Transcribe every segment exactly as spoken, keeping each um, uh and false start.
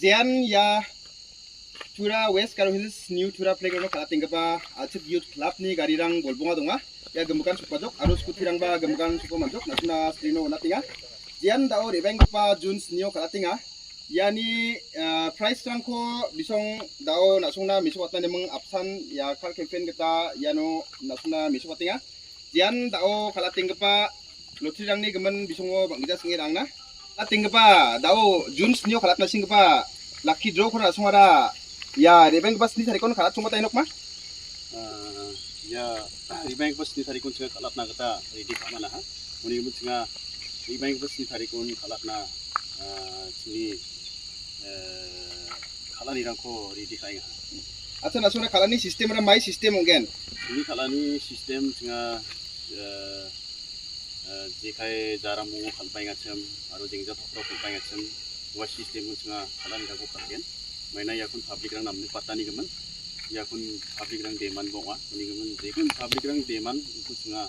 Jean ia Tura West Garo Hills New Tura Playground-o kal·atenggipa Achik Youth Club-ni garirang bolbonga donga. Ia gimikan sokbajok aro scooty-rangba gimikan sokbamajok, na·simna screen-o on·atenga. Jean da·o re·baenggipa June snio kal·atenga. Iani, ah, prize-rangko bisong da·o na·songna mesokatna neming apsan ia kal campaign gita iano na·songna mesokatenga. Jean da·o kal·atenggipa lottery-rangni gimin bisongo bang·gija sing·e ra·angna. Kal·atenggipa da·o June snio kal·atna singgipa lucky draw-ko na·songara ia re·baenggipa sni tarikon kal·atchongba tainokma? Ah, ia re·baenggipa sni tarikon chinga kal·atna gita ready ka·manaha. Uni gimin chinga re·baenggipa sni tarikon kal·atna, ah, chingni, eh, kal·anirangko ready ka·enga. Acha, na·songna kal·ani system-ra mai system ong·gen? Chingni kal·ani system chinga, eh, eh, jekai jaram mongo kal·baengachim, aro jengja tokrao kal·baengachim, ua system-o chinga kal·anirangko kal·gen. Maina iakon public-rang namnik patani gimin, iakon public-rang demand ba ong·a, uni gimin jekon public-rang demand uko chinga,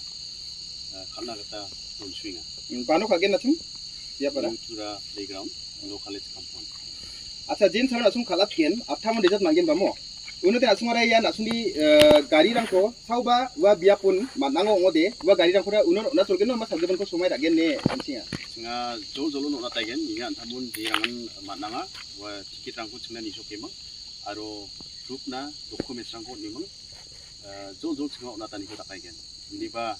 eh, kal·na gita donsoenga. Hmm, bano kal·gen na·chim? Biapara? New Tura Playground, Law College Compound. Acha, jean sara na·song kal·atgen, aptamon desert man·gen bamo? Uno de na·songara ia na·songni, eh, garirangko saoba ua biapon man·ango ong·ode, ua garirangkora unon on·a solgen ma salgipanko somai ra·gen ne, an·chinga. Chinga jol jolon on·ataigen, ia an·tamon jerangan man·anga, ua ticket-rangko chingna nisokeming, aro proof-na documents-rangko on·eming, eh, jol jol chinga on·ataniko dakaigen. Indiba,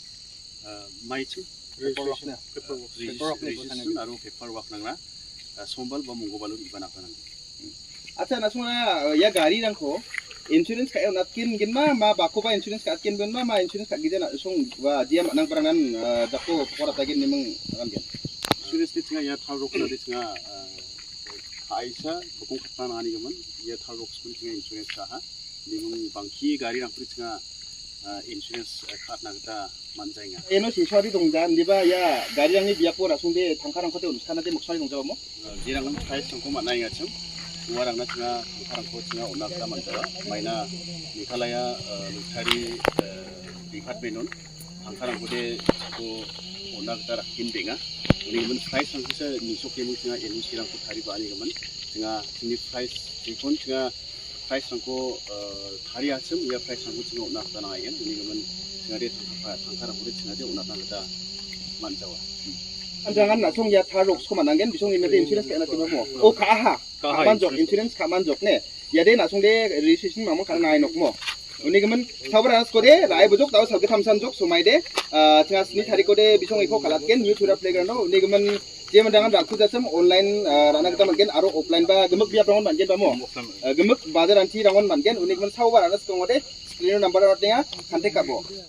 eh, maichim Paperwork-na, paperwork, regis-, paperwork-na registration aro paperwork nangra, eh, sombal ba monggobalo re·bana nanggen. Acha, na·songara, eh, ia garirangko insurance ka·e on·atgen ma, ma bakoba insurance ka·atgen ma, ma insurance ka·gija na·song ua jia man·anggiparangnan, eh, jako pokora tagen neming agangen. Insurance-ni chinga ia thar rok-na de chinga, eh, ka·aisa bokong katna nangani gimin, ia thar rok skul chinga insurance ka·aha. Neming bangki garirangkode chinga, ah, insurance, ah, ka·atna gita man·jaenga. Iano seswari dongja, indiba ia garirangni biapo rasongde tangkarangkode on·skana de moksari dongjabamo? Ah, jerangan prize-rangko man·a ong·achim, uarangna chinga tangkarangko chinga on·na gita man·jawa. Maina Meghalaya, ah, lottery, ah, department-on tangkarangkode jako on·na gita rakkienbenga. Uni gimin prize-rangkosa nisokeming chinga N O C-rangko tariba ani gimin chinga chingni prize jekon chinga prize-rangko, eh, tariachim, ia prize-rangko chinga on·na gita nangaigen. Uni gimin chingade tangka, tangkarangkode chingade on·atna gita man·jawa. An·jangan na·song ia thar rok sko man·angen, bisong imede insurance ka·na timo mo. O, ka·aha. Ka·aha, ka·manjok, insurance. Insurance ka·manjok ne. Iade na·songde registration mamang ka·na nangai nokmo. Uni gimin saoba rang skode, ra·e bojok, da·o salgittamsan jok, somaide, ah, chinga sni tarikode bisong iko kal·atgen, New Tura Playground-o. Uni gimin je mandangan rakku jasem online, ah, ra·na gita man·gen, aro offline ba gimik biaprangon man·gen bamo? Offline. Ah, gimik bajar anti rangon man·gen, uni gimin saoba ra·na skongode, screen-o number on·atenga, contact ka·bo.